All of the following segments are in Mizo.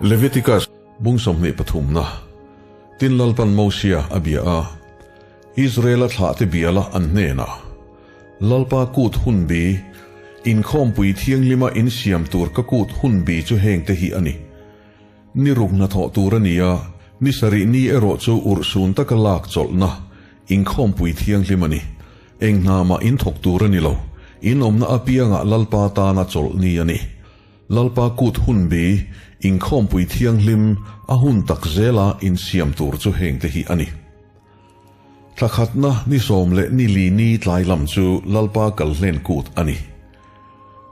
Leviticus bung sawmhnih pathumna Tin Lalpan Mosia a bia a, Israela thlahte biala an hnenah, Lalpa kut hun bi, inkhawmpui thianghlima insiam tur ka kut hun bi chu hengte hi a ni. Ni ruk hnathawh tur a ni a, ni sarih ni erawh chu urhsun taka lak chawlhna, inkhawmpui thianghlim a ni. Eng hna mah inthawk tur a ni lo, in awmna apiangah Lalpa tana chawlh ni a ni. Lalpa kut hun bi, inkhawmpui thianghlim a hun tak zela insiam tur chu hengte hi a ni. Thla khatna ni sawm leh ni li ni tlai lam chu Lalpa kalhlen kut a ni.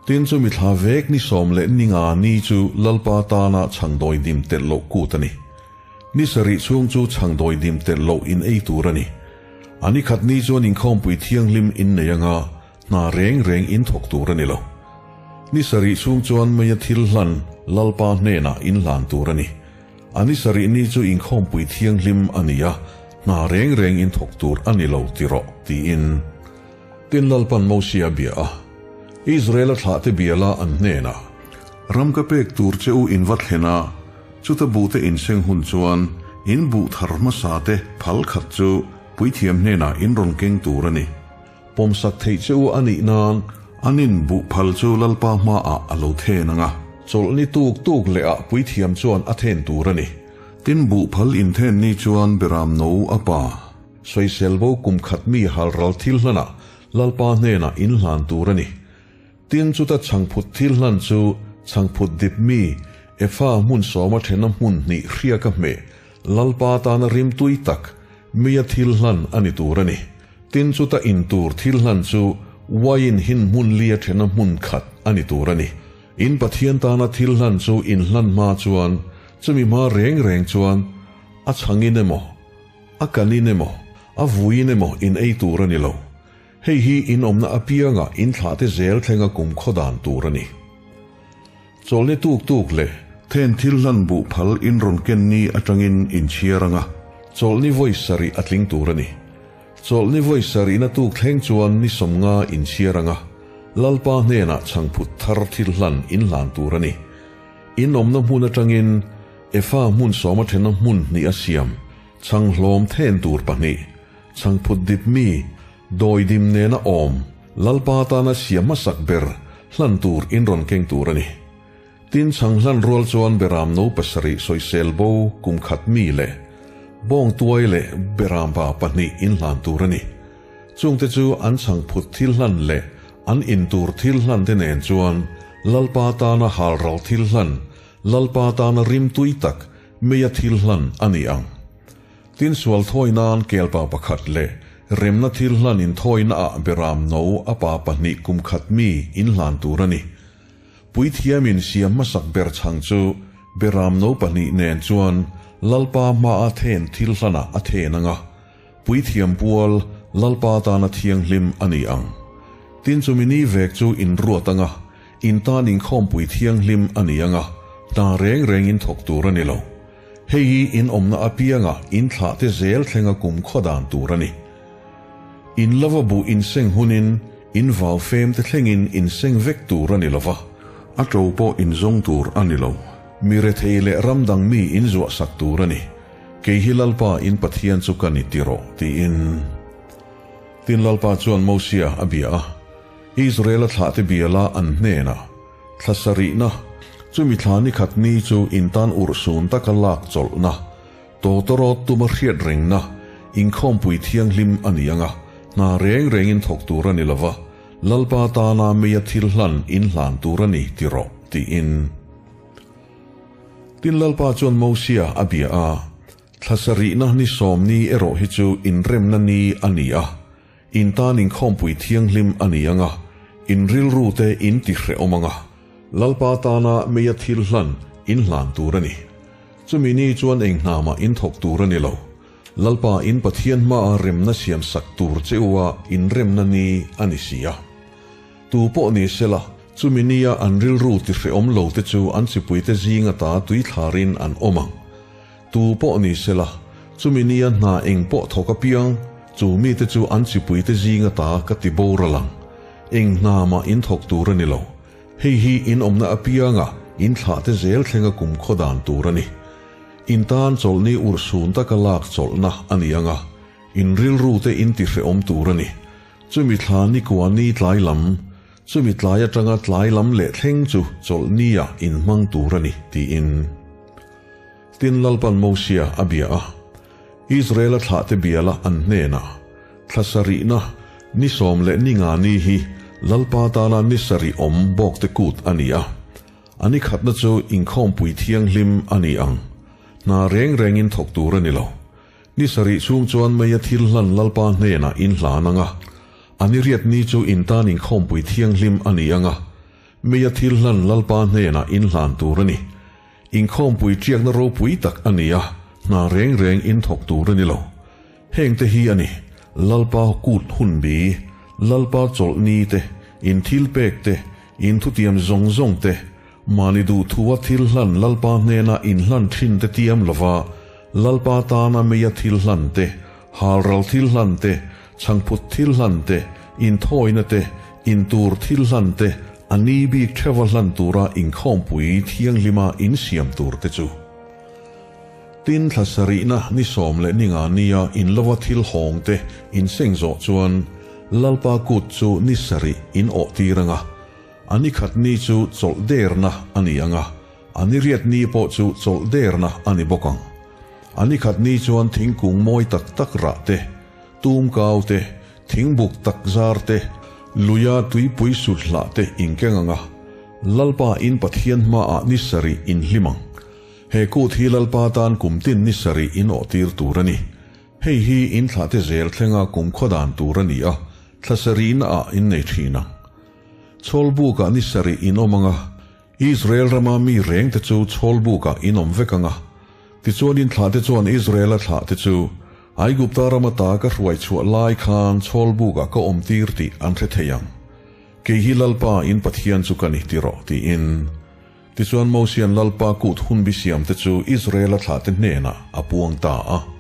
Tin chu mithla vek ni sawm leh ni nga ni chu Lalpa tana chhangdawi dim telh loh kut a ni. Ni sarih chhung chu chhangdawi dim telh loh in ei tur a ni. A ni khat ni chuan inkhawmpui thianghlim in nei anga hna reng reng in thawk tur a ni lo. Ni sarih chhung chuan meia thil hlan Lalpa hnenah in hlan tur a ni. A ni sarih ni chu inkhawmpui thianghlim a ni a, hna reng reng in thawk tur a ni lo ti rawh, tiin. Tin Lalpan Mosia bia a, Israela thlahte biala an hnenah, Ram ka pek tur che u in va thlen a, chuta buhte inseng hun chuan in buh thar hmasa te phal khat chu puithiam hnenah in rawn keng tur a ni. Pawmsak theih che u a nih nan an in buh phal chu Lalpa hmaah a lo then ang a. Chawlhni tuk tuk leh ah puithiam chuan a then tur a ni. Tin buh phal inthen ni chuan Beram no a pa. Sawisel bo kum khat mi halral thil hlanah Lalpa hnenah in hlan tur a ni. Tin chuta chhangphut thil hlan chu chhangphut dip mi Efa hmun sawma thena hmun hnih hriak a hmeh Lalpa tana rimtui tak mia thil hlan a ni tur a ni. Tin chuta in tur thil hlan chu wine hin hmun lia thena hmun khat a ni tur a ni. In Pathian tana thil hlan chu in hlan hma chuan chumi hma reng reng chuan a chhangin emaw, a kanin emaw, a vuiin emaw in ei tur a ni lo. Hei hi in awmna apianga in thlahte zel thlenga kumkhaw dan tur a ni. Chawlhni tuk tuk leh then thil hlan buh phal in rawn ken ni atangin in chhiar anga chawlhni vawi sarih a tling tur a ni. Chawlhni vawi sarihna tuk thleng chuan ni sawmnga in chhiar anga Lalpa hnenah chhangphut thar thil hlan in hlan tur a ni. In awmna hmun atangin Efa hmun sawma thena hmun hnih a siam chhang hlawm then tur pahnih Chhangphut dip mi, dawi dim nena awm, Lalpa tana siam hmasak ber hlan tur in rawn keng tur a ni. Tin chhang hlan rual chuan Beram no pasarih sawisel bo kum khat mi leh bawng tuai leh Beram pa pahnih in hlan tur a ni. Chungte chu an chhangphut thil hlan leh an in tur thil hlan te nen chuan Lalpa tana halral thil hlan, Lalpa tana rimtui tak meia thil hlan a ni ang. Tin sual thawi nan kelpa pakhat leh remna thil hlan inthawina ah Beram no a pa pahnih kum khat mi in hlan tur a ni. Puithiamin siam hmasak ber chhang chu Beram no pahnih nen chuan Lalpa hmaa then thil hlanah a then ang a, Puithiam pual Lalpa tana thianghlim a ni ang. Tin chumi ni vek chu in ruat ang a, in tan inkhawmpui thianghlim a ni ang a, hna reng reng in thawk tur a ni lo. Hei hi in awmna apianga in thlahte zel thlenga kum khaw dan tur a ni. In lova buh inseng hunin in vau fem te thlengin inseng vek tur a ni lova, a to pawh inzawng tur a ni lo. Mi rethei leh ram dang mi inzuah sak tur a ni. Kei hi Lalpa in Pathian chu ka ni ti rawh, tiin. Tin Lalpa chuan Mosia a bia a, Israela thlahte biala an hnenah, Thla sarihna, chumi thla ni khat ni chu intan urhsun taka lak chawlhna, tawtawrawt tuma hriat rengna, inkhawmpui thianghlim a ni ang a, hna reng rengin thawk tur a ni lova, Lalpa tana meia thil hlan inhlan tur a ni ti rawh, tiin. Tin Lalpa chuan Mosia a bia a, Thla sarihna ni sawm ni erawh hi chu inremna ni a ni a, In tan inkhawmpui thianghlim a ni ang a, in rilru te in ti hrehawm ang a, Lalpa tana meia thil hlan in hlan tur a ni. Chumi ni chuan eng hnamah in thawk tur a ni lo. Lalpa in Pathian hmaa remna siam sak tur che u a inremna ni a ni si a. Tu pawh ni sela, chumi nia an rilru ti hrehawm lo te chu an chipuite zinga ta tuithlarin an awm ang. Tu pawh ni sela, chumi nia hna eng pawh thawk apiang, chu mite chu an chipuite zinga ta ka ti boral ang. Eng hna mah in thawk tur a ni lo. Hei hi in awmna apianga in thlahte zel thlenga kumkhaw dan tur a ni. In tan chawlhni urhsun taka lak chawlhna a ni ang a, in rilrute in tihrehawm tur a ni. Chumi thla nikua ni tlai lam, chumi tlai atanga tlai lam leh thleng chu chawlhnia in hmang tur a ni, tiin. Tin Lalpan Mosia a bia a, Israela thlahte biala an hnenah, Thla sarihna, ni sawm leh ni nga ni hi Lalpa tana ni sarih awm bawkte kut a ni a. A ni khatna chu inkhawmpui thianghlim a ni ang. Hna reng rengin thawk tur a ni lo. Ni sarih chhung chuan meia thil hlan Lalpa hnenah in hlan ang a. A ni riat ni chu in tan inkhawmpui thianghlim a ni ang a. Meia thil hlan Lalpa hnenah in hlan tur a ni. Inkhawmpui ṭiakna ropui tak a ni a, hna reng reng in thawk tur a ni lo. Hengte hi a ni, Lalpa kut hunbi, Lalpa chawlhni te, in thil pek te, in thutiam zawng zawng te, mahni duhthua thil hlan Lalpa hnena in hlan thin te tiam lova Lalpa tana meia thil hlan te, halral thil hlan te, chhangphut thil hlan te, inthawina te, intur thil hlan te, a ni bik theuha hlan tura inkhawmpui thianghlima insiam tur te chu. Tin thla sarihna ni sawm leh ni nga nia in lova thil hawng te inseng zawh chuan Lalpa kut chu ni sarih in awh tir ang a, a ni khat ni chu chawlh derna a ni ang a, a ni riat ni pawh chu chawlh derna a ni bawk ang. A ni khat ni chuan thingkung mawi tak tak rah te, tum kau te, thingbuk tak zar te, luia tuipui sut hlah te inkeng ang a, Lalpa in Pathian hmaah ni sarih in hlim ang. He kut hi Lalpa tan kum tin ni sarih in awhtir tur a ni. Hei hi in thlahte zel thlenga kum khaw dan tur a ni a, thla sarihna ah in nei thin ang. Chhawlbukah ni sarih in awm ang a, Israel rama mi rengte chu chhawlbukah in awm vek ang a. Tichuan in thlahte chuan Israela thlahte chu Aigupta rama ta ka hruai chhuah lai khan chhawlbukah ka awmtir tih an hre thei ang. Kei hi Lalpa in Pathian chu ka ni ti rawh, tiin. Tichuan Mosia'n Lalpa kut hunbi siamte chu Israela thlahte hnenah a puang ta a.